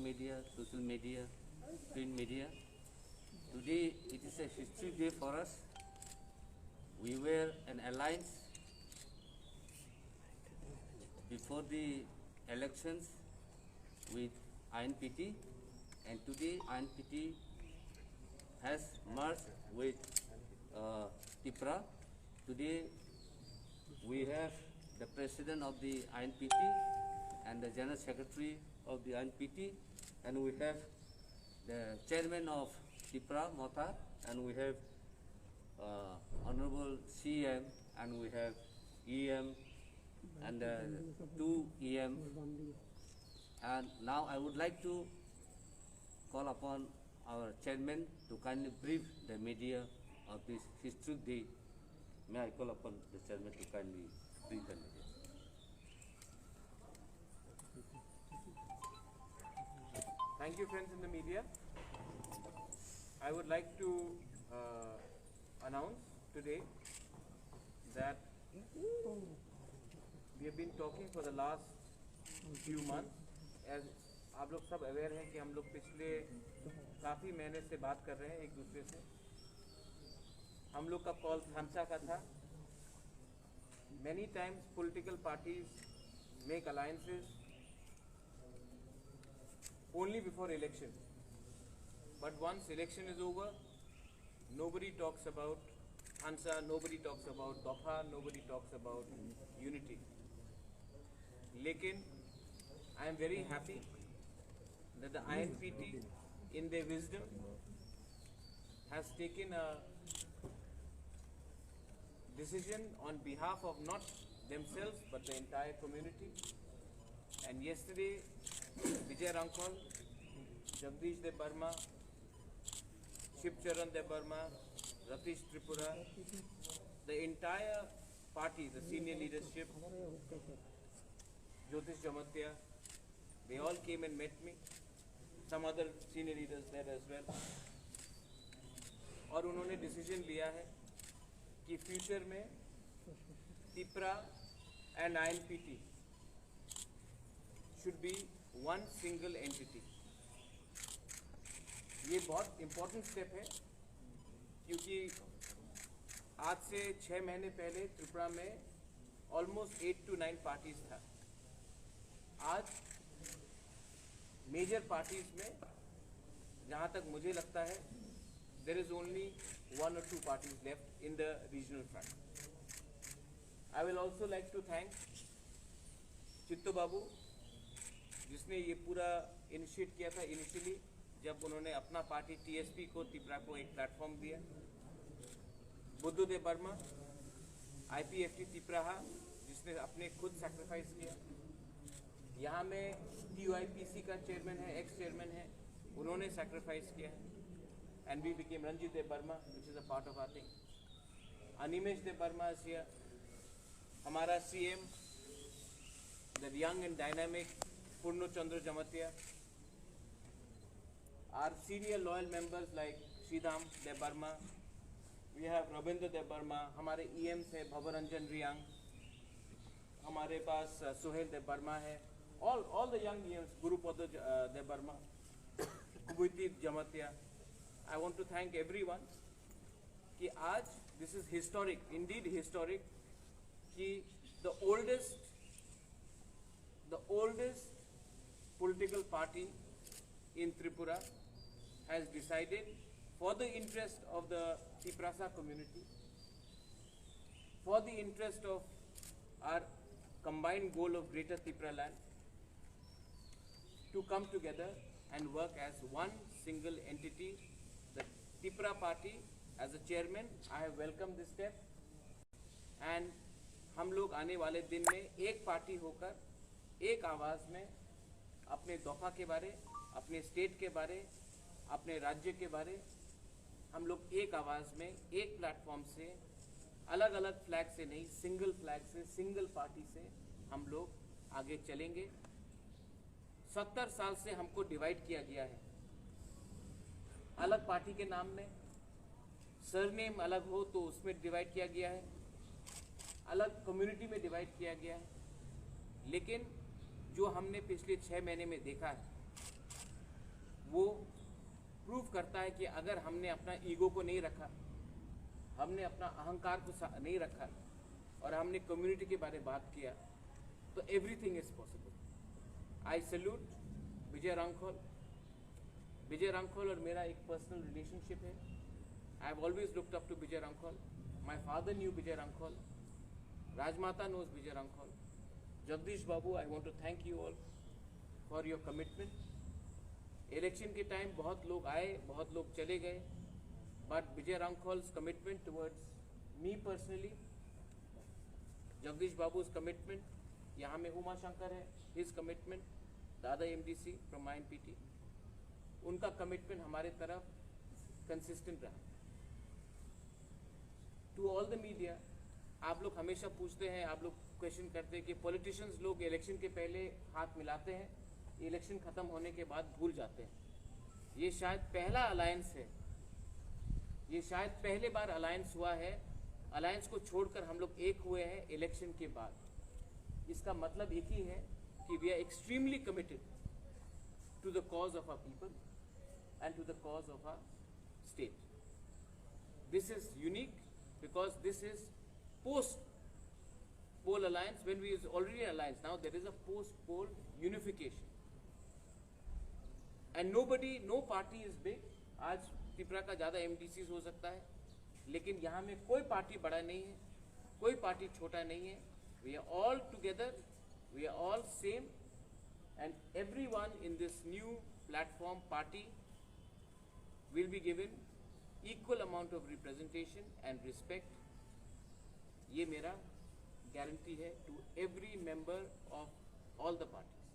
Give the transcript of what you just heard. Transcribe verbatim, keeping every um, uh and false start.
media, social media, print media. Today it is a history day for us. We were an alliance before the elections with I N P T, and today I N P T has merged with uh, Tipra. Today we have the president of the I N P T and the general secretary of the I N P T, and we have the chairman of Tipra Motha, and we have uh, honorable C M, and we have E M, and uh, two E M. And now I would like to call upon our chairman to kindly brief the media of this historic day. May I call upon the chairman to kindly brief the media? Thank you, friends in the media. I would like to uh, announce today that we have been talking for the last few months. As आप लोग सब अवेयर हैं कि हम लोग पिछले काफ़ी महीने से बात कर रहे हैं एक दूसरे से। हम लोग का कॉल थानसा का था। Many times political parties make alliances only before election. But once election is over, nobody talks about Hansa, nobody talks about Dopha, nobody talks about unity. Lekin, I am very happy that the I N P T, in their wisdom, has taken a decision on behalf of not themselves but the entire community. And yesterday, Vijay Rangkhol, Jagdish Debbarma, Shiv Charan Debbarma, Ratish Tripura, the entire party, the senior leadership, Jyotish Jamatia, they all came and met me. Some other senior leaders there as well. और उन्होंने डिसीजन लिया है कि फ्यूचर में Tipra and I N P T should be one single entity. ये बहुत important step है, क्योंकि आज से छः महीने पहले त्रिपुरा में almost eight to nine parties था। आज मेजर पार्टीज में, जहाँ तक मुझे लगता है, there is only one or two parties left in the regional front. I will also like to thank चित्तो बाबू, जिसने ये पूरा इनिशिएट किया था इनिशियली, जब उन्होंने अपना पार्टी टीएसपी को, तिपरा को एक प्लेटफॉर्म दिया। बुद्धदेव वर्मा, आईपीएफटी तिपराहा, जिसने अपने खुद सैक्रिफाइस किया। यहाँ में टीयूआईपीसी का चेयरमैन है, एक्स चेयरमैन है, उन्होंने सैक्रिफाइस किया। And we became Ranjit Debbarma, which is a part of our thing. Animesh Debbarma is here. हमारा CM, the young and dynamic Purno Chandra Jamatia, our senior loyal members like Shidam Debbarma, we have Rabindra Debbarma, हमारे ईएम्स हैं भवरंजन रियांग, हमारे पास uh, सुहेल देबबर्मा है, all all the young ईएम्स, गुरुपद uh, देबबर्मा, कुबुइती Jamatia. I want to thank everyone कि आज, this is historic, indeed historic, कि the oldest the oldest political party in Tripura has decided, for the interest of the Tiprasa community, for the interest of our combined goal of Greater Tipraland, to come together and work as one single entity, the Tipra party. As a chairman, I have welcomed this step. And हम लोग आने वाले दिन में एक पार्टी होकर, एक आवाज़ में अपने दफा के बारे, अपने स्टेट के बारे, अपने राज्य के बारे, हम लोग एक आवाज़ में, एक प्लेटफॉर्म से, अलग अलग फ्लैग से नहीं, सिंगल फ्लैग से, सिंगल पार्टी से हम लोग आगे चलेंगे। सत्तर साल से हमको डिवाइड किया गया है, अलग पार्टी के नाम में, सरनेम अलग हो तो उसमें डिवाइड किया गया है, अलग कम्युनिटी में डिवाइड किया गया है। लेकिन जो हमने पिछले छः महीने में देखा है, वो प्रूव करता है कि अगर हमने अपना ईगो को नहीं रखा, हमने अपना अहंकार को सा- नहीं रखा और हमने कम्युनिटी के बारे में बात किया, तो everything is possible. I salute विजय रांखल. विजय रांखल और मेरा एक पर्सनल रिलेशनशिप है. I have always looked up to Vijay Rankhal. My father knew Vijay Rankhal. Rajmata knows Vijay Rankhal. Jagdish Babu, I want to thank you all for your commitment. Election के टाइम बहुत लोग आए, बहुत लोग चले गए, but Vijay Rankhal's commitment towards me personally, Jagdish Babu's commitment, यहाँ में उमा शंकर है, हिज कमिटमेंट, दादा एमडीसी फ्रॉम माइनपीटी, उनका कमिटमेंट हमारे तरफ कंसिस्टेंट रहा. टू ऑल द मीडिया, आप लोग हमेशा पूछते हैं, आप लोग क्वेश्चन करते हैं कि पॉलिटिशियंस लोग इलेक्शन के पहले हाथ मिलाते हैं, इलेक्शन ख़त्म होने के बाद भूल जाते हैं. ये शायद पहला अलायंस है, ये शायद पहले बार अलायंस हुआ है. अलायंस को छोड़कर हम लोग एक हुए हैं इलेक्शन के बाद. इसका मतलब एक ही है कि we are extremely committed to the cause of our people and to the cause of our state. This is unique because this is post poll alliance. When we is already an alliance, now there is a post poll unification. And nobody, no party is big. आज तिपरा का ज़्यादा एमडीसीज हो सकता है, लेकिन यहाँ में कोई पार्टी बड़ा नहीं है, कोई पार्टी छोटा नहीं है. We are all together, we are all same, and everyone in this new platform party will be given equal amount of representation and respect. ये मेरा गारंटी है to every member of all the parties.